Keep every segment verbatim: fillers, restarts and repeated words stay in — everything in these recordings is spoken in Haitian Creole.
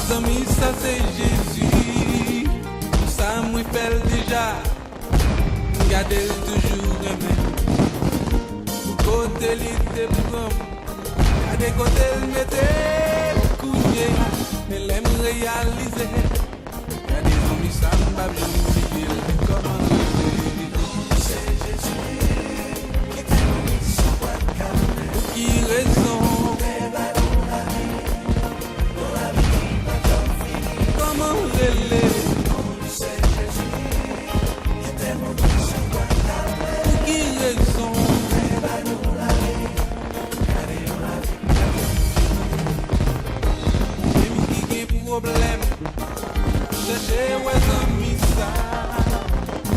Zanmi, sa se Jezi. Pou sa mwen fè l deja. M gade l toujou renmen. Pou kote li te pran m. Gade kote l mete m kounye a. Men lè m reyalize. Gade zanmi sa m p ap janm bliye l. Kòman l rele? Pou ki rezon? Kòman l rele? Pou ki rezon? Menm ki gen pwoblèm, chèche wè zanmi sa.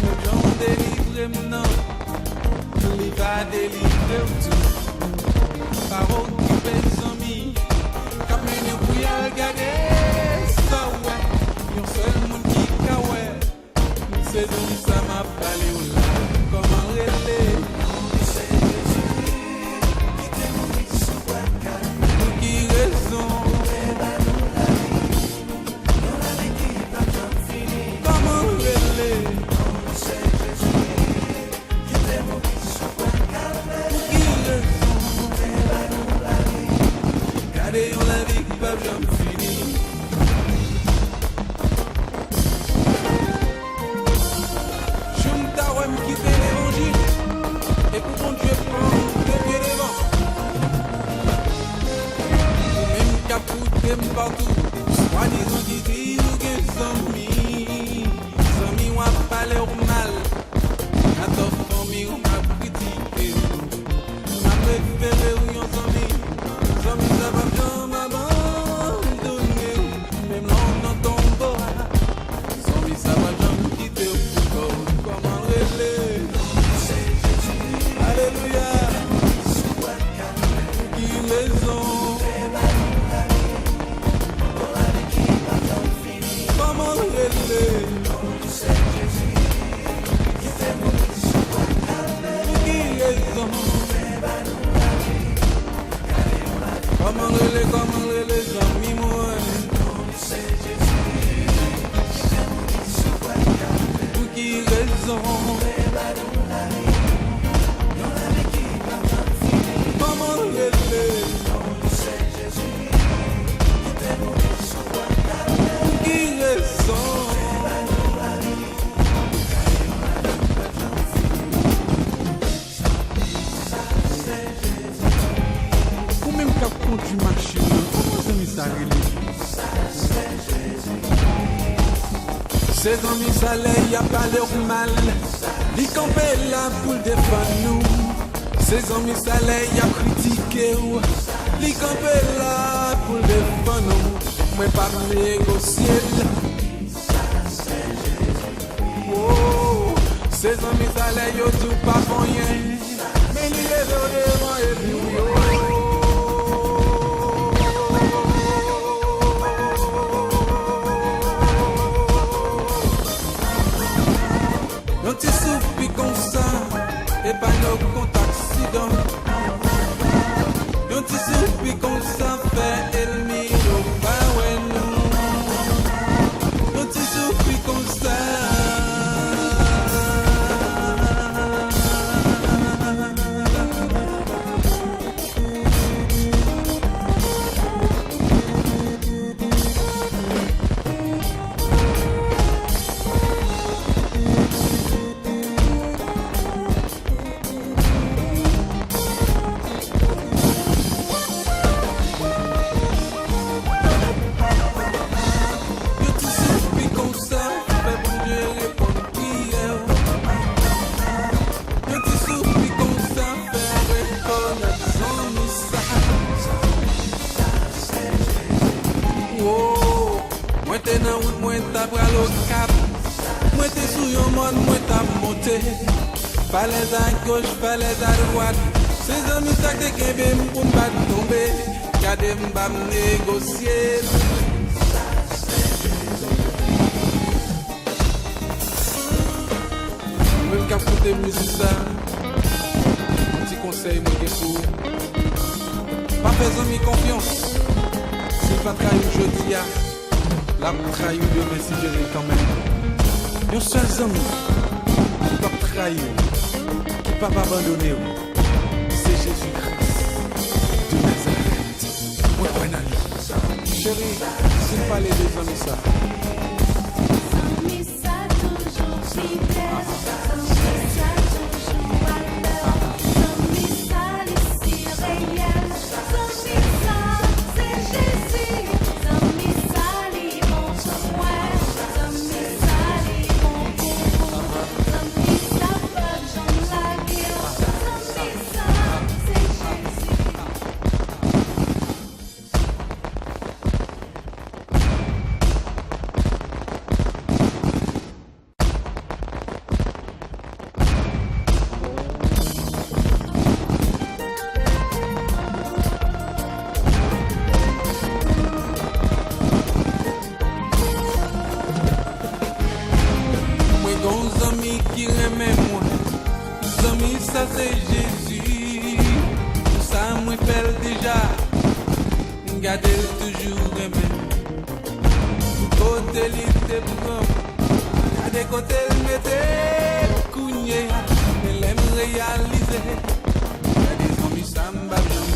Menm jan w delivre m nan, li va delivre w tou. Pa okipe zanmi k ap mennen w pou y al gade sa w wè. Yon sèl moun ki ka wè. Se zanmi sa m ap pale w la. Kòman l rele? Pou ki rezon? Kòman l rele? Pou ki rezon? Gade yon lavi k p ap janm fini. Jou m ta wè m kite levanjil, e pou Bondye pran m de pye devan. Ou menm k ap koute m patou, swadizan ki di ou gen zanmi. Zanmi w ap pale w mal, atò fanmi w ap kritike w. M ap refere w yon zanmi, zanmi sa p ap janm abandone w. Menm lè w nan tonbo a, zanmi sa p ap janm kite w pou kò w. Kòman l rele? Alelouya! Pou ki rezon? Kòman l rele? Pou ki rezon? Kòman l rele, kòman l rele, zanmi mwen? Pou ki rezon? Kòman l rele? Pou ki rezon? Ou menm k ap kondui machin nan, kòman zanmi sa rele? Se zanmi sa lè y ap pale w mal, li kanpe la pou l defann ou. Se zanmi sa lè y ap kritike w, li kanpe la pou l defann ou. Mwen p ap negosye l. Oh, se zanmi sa lè yo di w pa fè anyen, men li leve w devan epi w yo. Yon ti soupi konsa, epa nou kont aksidan. Yon ti soupi konsa fè ènmi yo pa wè nou. Yon ti soupi konsa. Yon ti soupi konsa fè Bondye reponn priyè w. Yon ti soupi konsa fè rekonèt zanmi sa. Wo, mwen te nan wout, mwen ta pral Okap. Mwen te sou yon mòn, mwen t ap monte. Falèz agoch, falèz adwat. Se zanmi sa k te kenbe m pou m pa t tonbe. Gade m pa m negosye. Ou menm k ap koute mizik sa, yon ti konsèy mwen gen pou ou. Pa fè zanmi konfyans. Si l pa trayi w jodi a, L ap trayi w demen si w jere l kanmenm. Yon sèl zanmi ki p ap trayi w, ki p ap abandone w, se Jezi Kris de Nazarèt. Mwen kwè nan li. Cheri, si n pale de zanmi sa. Zanmi sa toujou fidèl, zanmi sa toujou alè, zanmi sa li si reyèl, zanmi sa se Jezi, zanmi sa li bon pou mwen, zanmi sa li bon pou ou, zanmi sa pa janm lage w, zanmi sa se Jezi. Mwen gon zanmi ki renmen mwen. Zanmi sa se Jezi. Pou sa mwen fè l deja. M gade l toujou renmen. Pou kote li te pran m. Gade kote l mete m kounye a. Men lè m reyalize. Gade zanmi sa m pa byen